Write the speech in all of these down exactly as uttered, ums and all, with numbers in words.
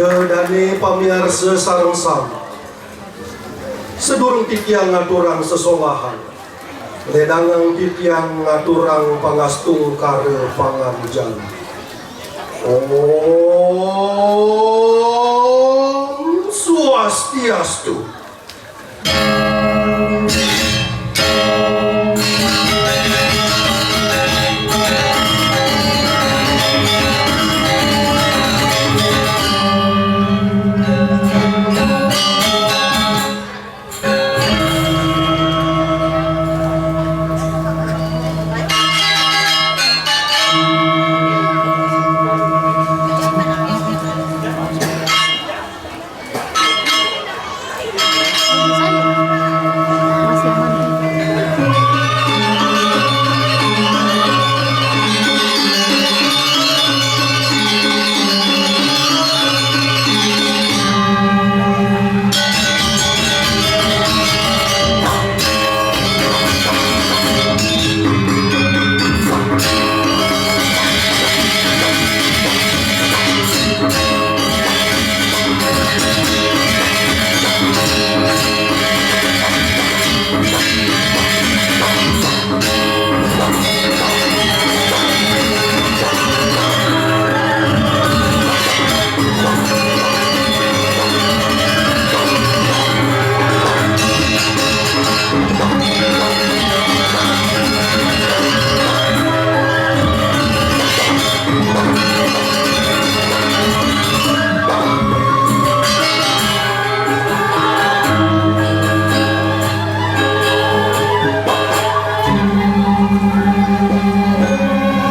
Dane pamiarsa sareng sami. Sadurung titiang ngaturang sesolahan, ledangang titiang ngaturang pangastungkara panganjali. Om Swastiastu.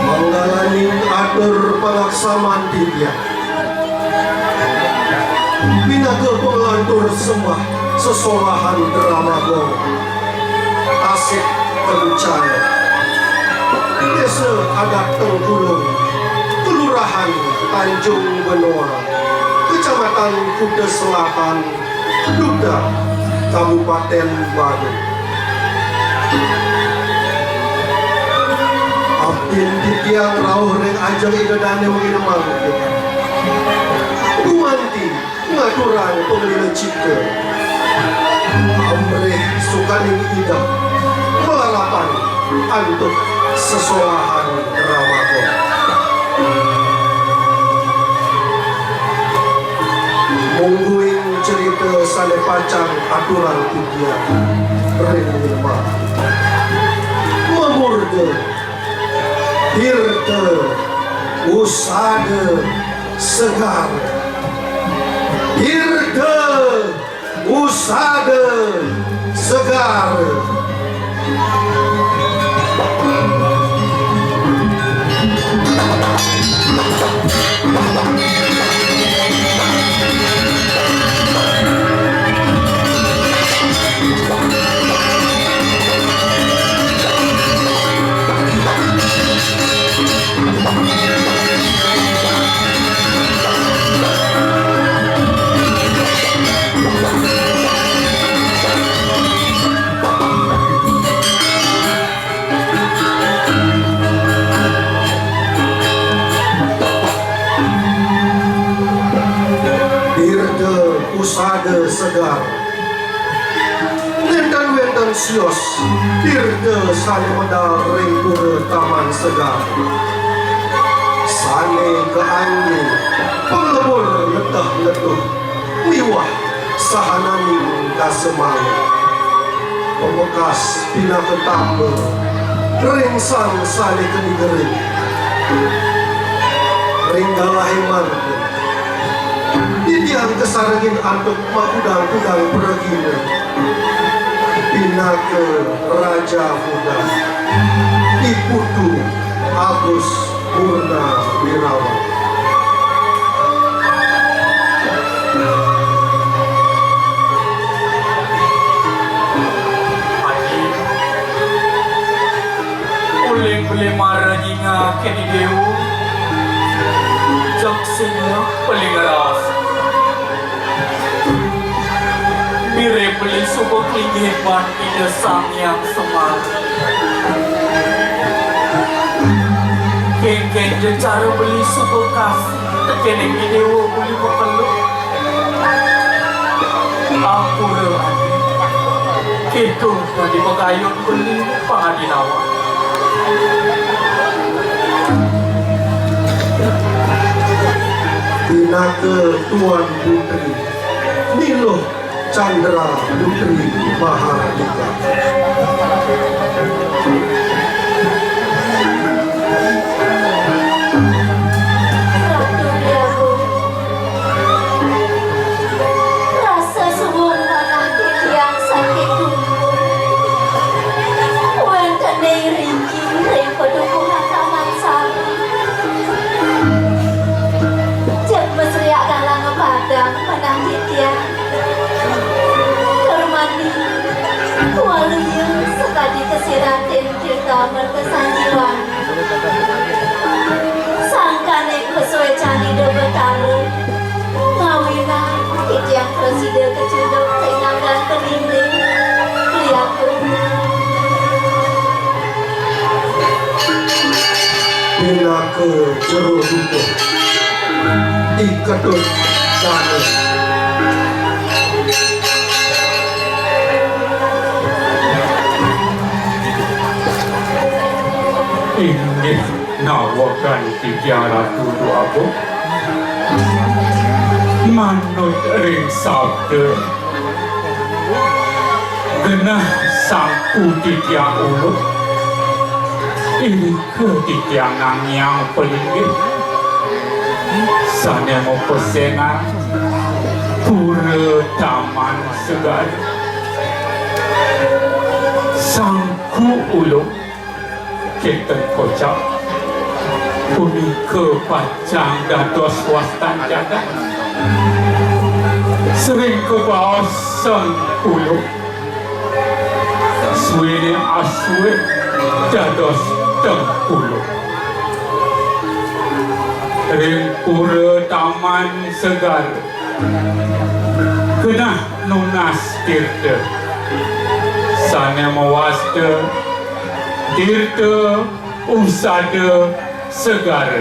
Manggalaning atur pangaksaman titiang. Pinaka panglantur sembah sesolahan Drama Gong. Tasik Kencana. Desa Adat Tengkulung, Kelurahan Tanjung Benoa, Kecamatan Kuta Selatan, Duda, Kabupaten Badung. Abdin titiang rauh ring ajeng Ida Dane mangkin mangkin. Gumanti ngaturang panglila cipta. Amrih sukaning Ida malarapan antuk sesolahan Drama Gong. Mungguing cerita sane pacang aturang titiang ring Nirmala. Mamurda Tirta Usada Segar. Tirta Usada Segar. Tirta Usada Segar. Nenten wenten sios tirta sane medal ring pura Taman Segar. Sane kaangge panglebur leteh letuh miwah sahananing dasa mangga. Pamekas pinaka tamba ring sang sane keni gering. Ring galahé margi, titiang kasarengin antuk makudang-kudang pragina. Pinaka Raja Huda, I Putu Agus Purnawirawan. Aji, uling beli maragi ngakeni dewa, jak sing beli ngeras. Mirip beli suba klinggih ban Ida Sang Hyang Semar. Kénkén ja cara beli suba kasih tekéning dewa beli mapeluk. Ampura, Adi. Kéto dadi pagayun beli pangadi nawang. Pinaka Tuan Putri Niluh Chandra Putri Mahardika. Ratu Déwa Agung, rasa suwung manah titiang saking dumun. Wénten ring ring padukuhan taman sari. Jeg masriak galang padang manah titiang. Tur mani, waluya sakadi kasiratin tirta merta sanjiwani. Sangkaning pasuécan Ida Betara, ngawinang titiang prasida kacunduk ring anggan paninding. Liaku. Pinaka jero dukuh, I Ketut Dana. Inggih nawegang titiang Ratu Déwa Agung. Manut ring sabda genah Sangku titiang Uluk, irika titiang ngangyang palinggih sané mapesengan Pura Taman Segara. Sangku Uluk, kénten kocap, punika pacang dados wastan jagat. Sering kabaos Sangku Uluk, suéné asué dados Tengku Uluk. Ring Pura Taman Segara, genah nunas tirta sané mawasta Tirta Usada Segara.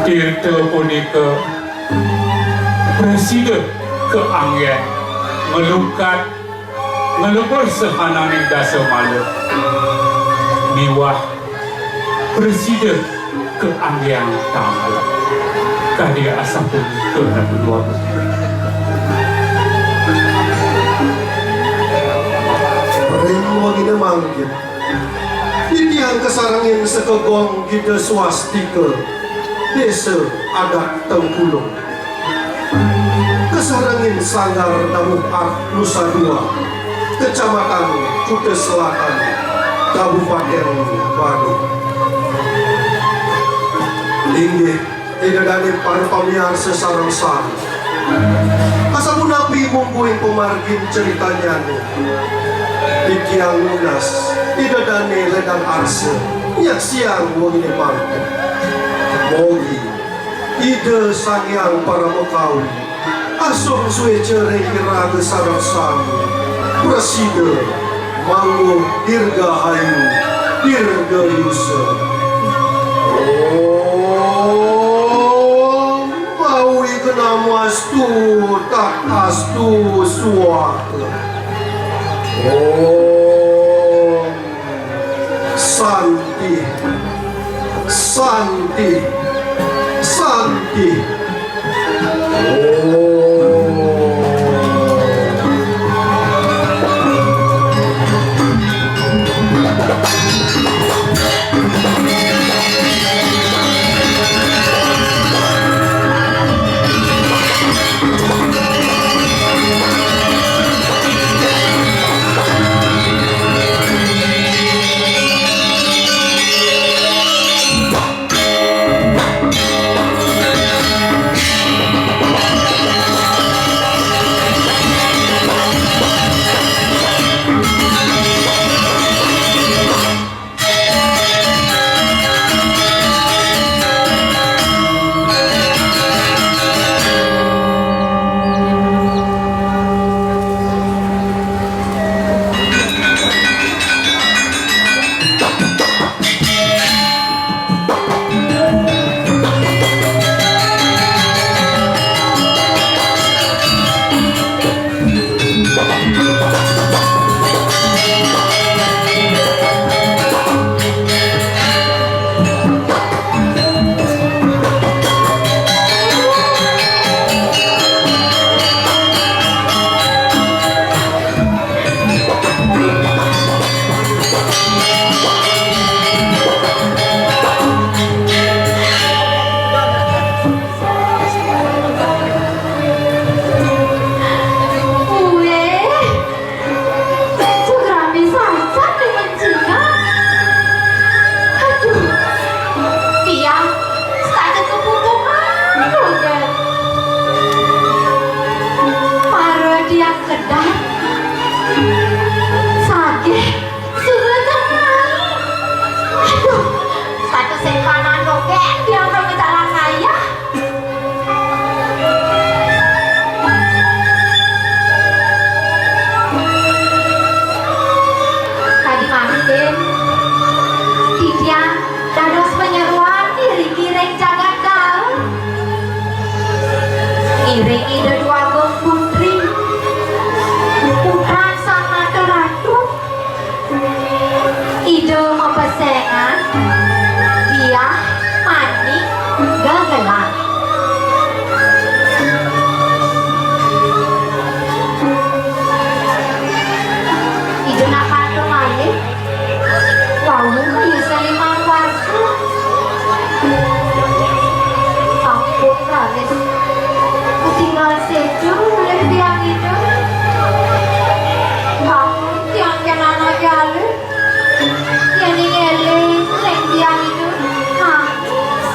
Tirta punika prasida kaanggén nglukat nglebur sahananing dasa mala miwah prasida kaanggéang tamal. Kadi asapunika Ratu Déwa Agung. Ring wenginé mangkin, titiang kasarengin sakegong Gita Swastika, Désa Adat Tengkulung. Kasarengin Sanggar Dabuh At Nusa Dua, Kecamatan Kuta Selatan, Kabupaten Badung. Inggih, Ida dané para pamiarsa sareng sami. Asapunapi mungguing pamargin ceritanyané, titiang nunas Ida dané lédang arsa nyaksiang wenginé mangkin. Mogi Ida Sang Hyang Paramakawi asung suéca ring iraga sareng sami, prasida mangguh dirgahayu, dirgayusa. Om Awi Genamastu Tadastu Swaha. Om Santi, Santi, Santi. Om. Ring Ida Dwagung Putri, putran Sang Nata Ratu, Ida mapesengan Diah Manik Gegelang. Ida nak matur malih. Wau kaya seliman warsa. Sampun raris ketinggal sedu oleh tiang itu. Bangun tiang ken anake alit. Yen ngeling ring tiang itu. Nah,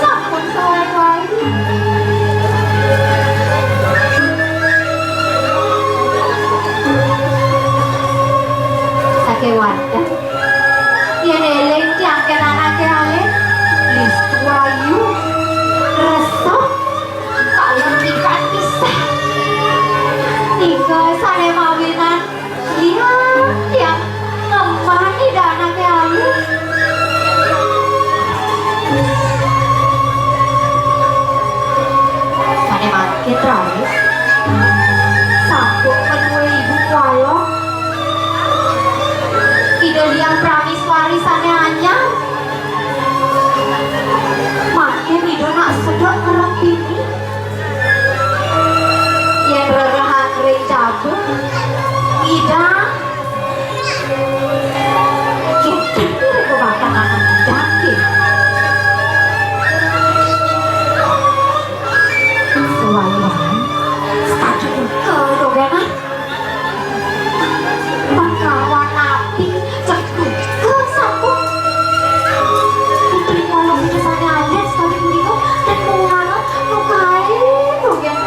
sampun sawai-wai. Sakewanten. Yen eling tiang ken anake alit, listu ayu, resep, kalem pikan pisan. Nika sane mawinan, iya, tiang ngemani dah anake alit. Sane mangkin raris sampun menuwe ibu kuala. Ida Diah Prameswari sane anyar. Mangkin Ida nak sedek ngrempini. Yen rerehang ring jaba, Ida. Kita kira kebakan anak Ida, nggih. Suwayang, sakit duka, dogenan. Pengkawan api, cek duka, sampun. Putri walau putusane alit sekali punika, dan mula lukae, dogen.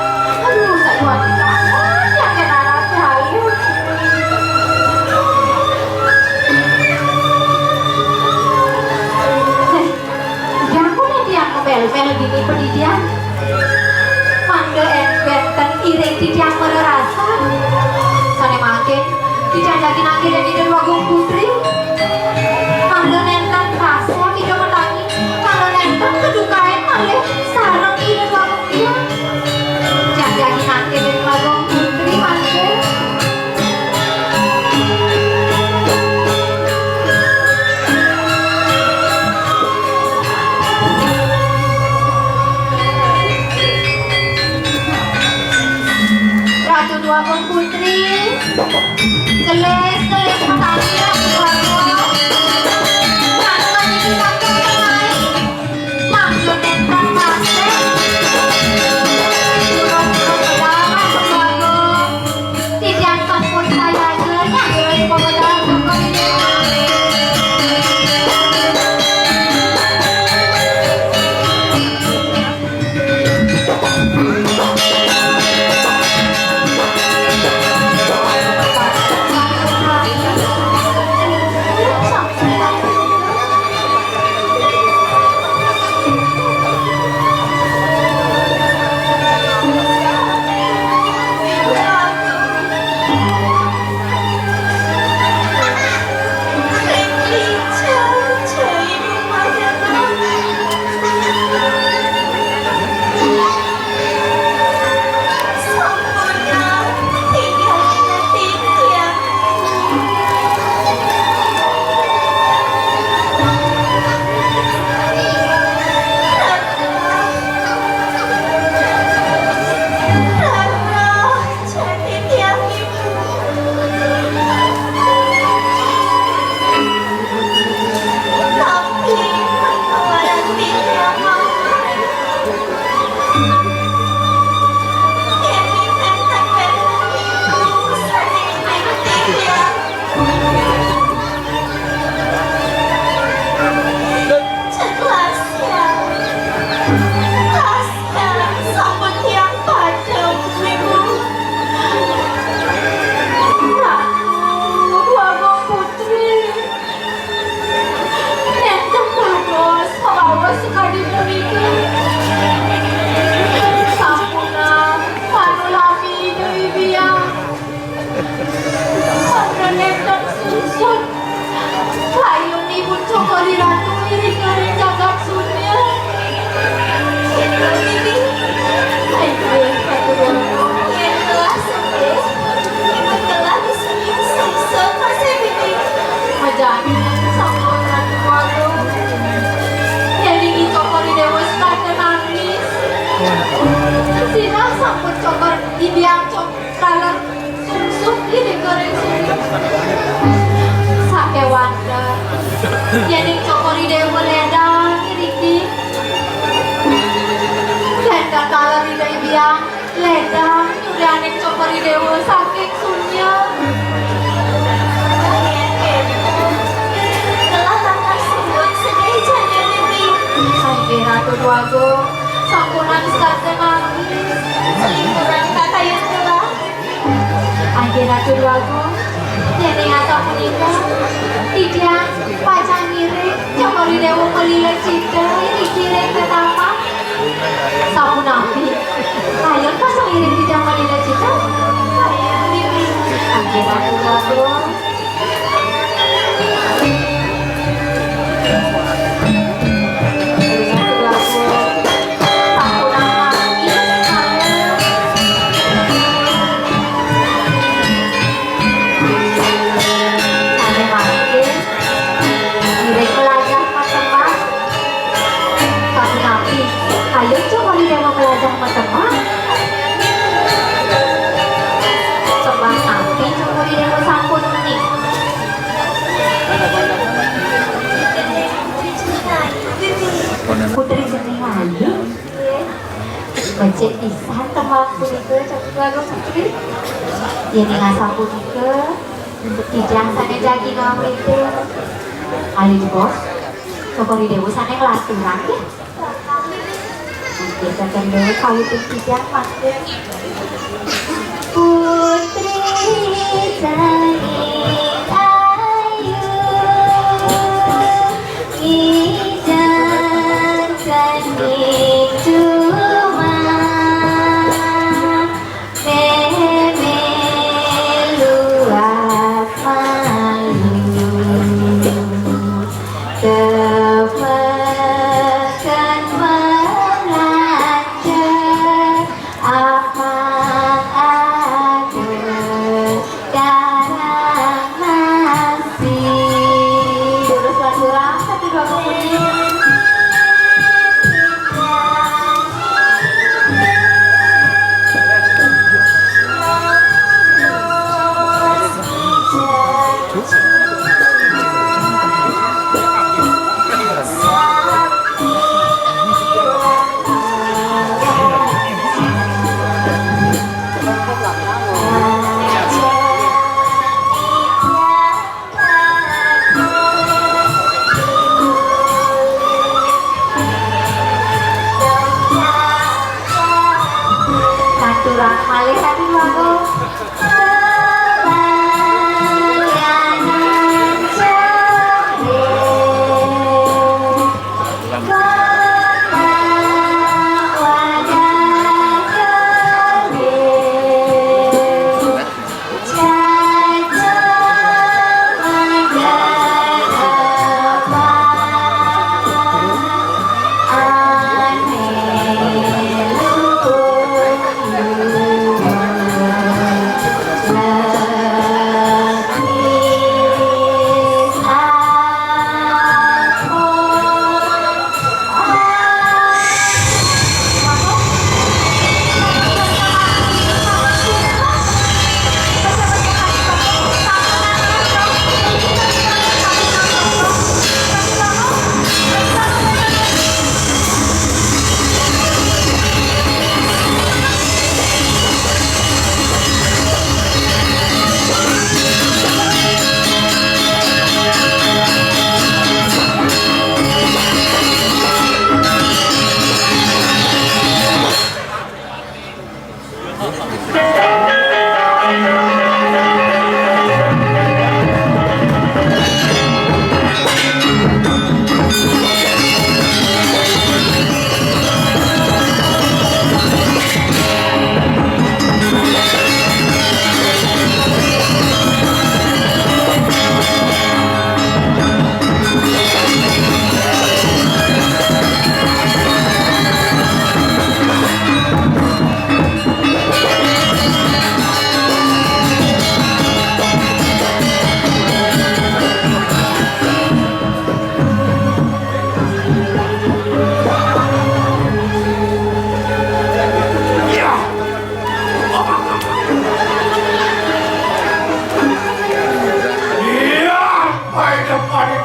Aduh, saya wanita. Yang kena rahayu. Heh. Jampun tiang mel-mel dini pedidian. Mangda en benten iring titiang marerasa. Sane mangkin, titiang jagi nangkil Ida Dwagung Putri. Mangda nenten rasa Ida matangi. Mangda nenten kedukaen malih sareng Ida Dwagung Putri. Titiang jagi nangkil Ida Dwagung Putri mangkin. Ratu Dwagung Putri, gelis-gelis matangi. Yéning Cokor I Déwa lédang iriki, yén kakala Ida I Hyang lédang nyurianing Cokor I Déwa saking sunya. Telah lantas suwun sedaya jana niki. Inggih Ratu Déwagung, sampunang sekar nangis. Selingkuran kakayun telah. Inggih Ratu Déwagung, yéning asapunika, titiang pacang ngiring Cokor I Déwa malila cita iriki ring tetapan. Sapunapi? Kayun pacang ngiring titiang malila cita? Kayun, Bibi. Inggih Ratu Déwagung. Ayo, coba di dalam belajar matemak. Tembang samping, coba di dalam sampun nih. Putri Seni Ayu. Becik pisan tembang punika, Cokor Déwa Putri. Yén ing asapunika, titiang sané jagi ngawit. Ayo, Bos. Cokor Déwa sané nglanturang, nggih. Nggih, Cokor Déwa, kawitin titiang mangkin. Putri Seni Ayu, Ida Seni Cuma, Mémé Luas Malu, Tepakan Melanja, Apang Agus Dara.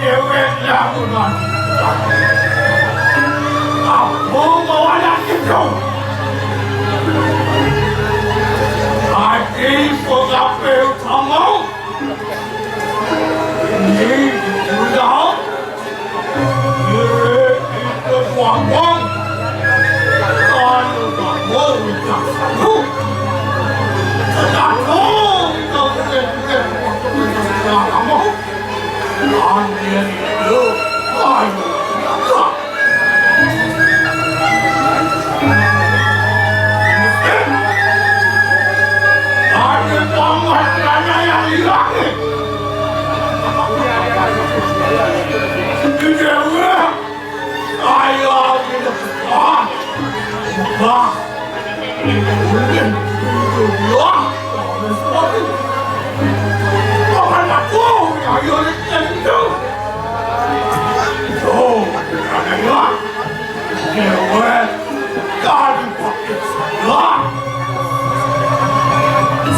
Déwék lamunan aku mau anak itu. Ati pengapil kamu. Ini udah. Ini itu buang-buang. Kalau kamu udah sanggup, kamu udah kamu. Anjir itu. Ayo. Ada paman tanah yang hilang. Di dewa. Ayo, kita buka. Buka. Bukan aku. Ayo, kita itu. Tuh, ada ya. Dewa. Tadi pakai saya.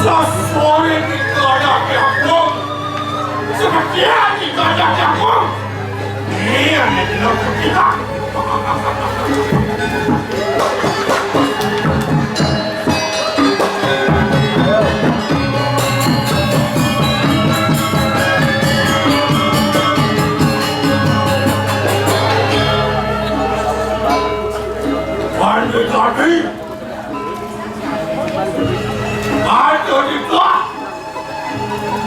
Sesuai kita ada nyambung. Seperti kita ada nyambung. Iya, ini kita. Pandai tadi. Aduh, di bawah.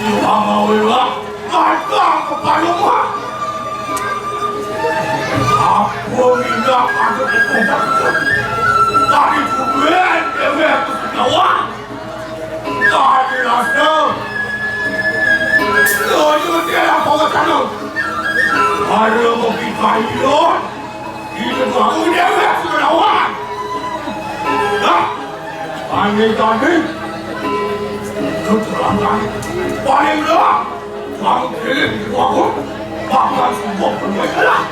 Di bawah, di bawah. Datang ke Palembang. Aku minta masuk ke tempat itu. Tapi bukan dewe aku sedawa. Tadi rasa. Tujuh dia lah bawa sana. Ada mau kita hidup. Itu baru dewe aku sedawa. Nah, aneh tadi. Keterangan paling dah. Kamu pilih di aku. Bahkan semua pun adalah.